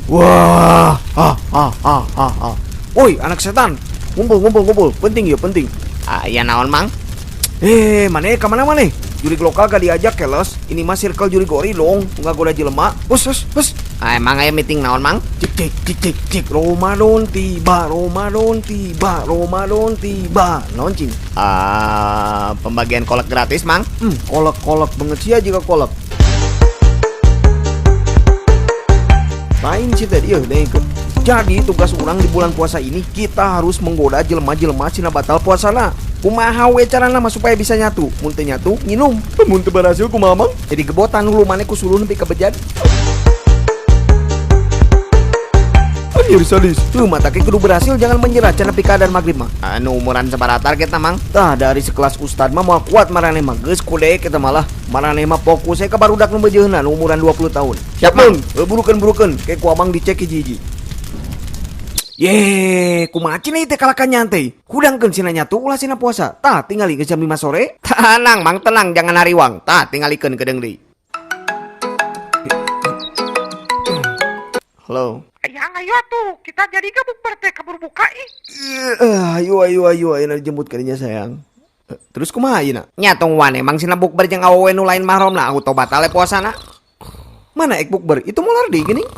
Wah, ah ah ah ah ah. Woi, anak setan. Ngumpul, ngumpul, ngumpul. Penting ya, penting. Aya naon, Mang? Eh, mana ka mana mana? Jurig lokal gak diajak, keles. Ini mah circle jurig ori dong, nggak goda jelema. Hus, hus, hus. Ah, emang aya meeting naon, Mang? Cik cik cik cik cik, Ramadan tiba, Ramadan tiba, Ramadan tiba. Naon cing? Ah, pembagian kolak gratis, Mang. Kolak-kolak banget sih aja kolak. Lain sih tadi ya, deh. Jadi tugas orang di bulan puasa ini kita harus menggoda jelema-jelema cina batal puasana. Kumaha we carana mah supaya bisa nyatu? Mun teu nyatu, nginum. Mun teu berhasil kumaha, Mang? Jadi gebotan hulu maneh ku suluh nepi ka bejad. Anjir sadis. Tuh mata kudu berhasil, jangan menyerah cenah pika dan maghrib mah. Anu umuran sabaraha targetna, Mang? Tah, dari sekelas ustad mah moal kuat maraneh mah, geus kude kita malah. Maraneh mah fokus ka barudak nu beujeunna nu umuran 20 tahun. Siap, Mang. Burukeun burukeun, kayak ku abang dicek hiji-hiji. Ye, kumaha cenah ieu teh kalakan nyantai. Hudangkeun sina nyatu ulah sina puasa. Tah, tingali geus jam 5 sore. Tenang, Mang, tenang, jangan hariwang. Tah, tingalikeun kedeung deui. Halo. Ayang, ayo tuh, kita jadi gak bukber teh keburu buka ih. Ayo ayo ayo ayo dijemput kadinya sayang. Terus kumaha ayeuna? Nya tong wane mang sina bukber jeung awewe nu lain mahramna auto batal puasana. Mana ek bukber? Itu molar deui geuning.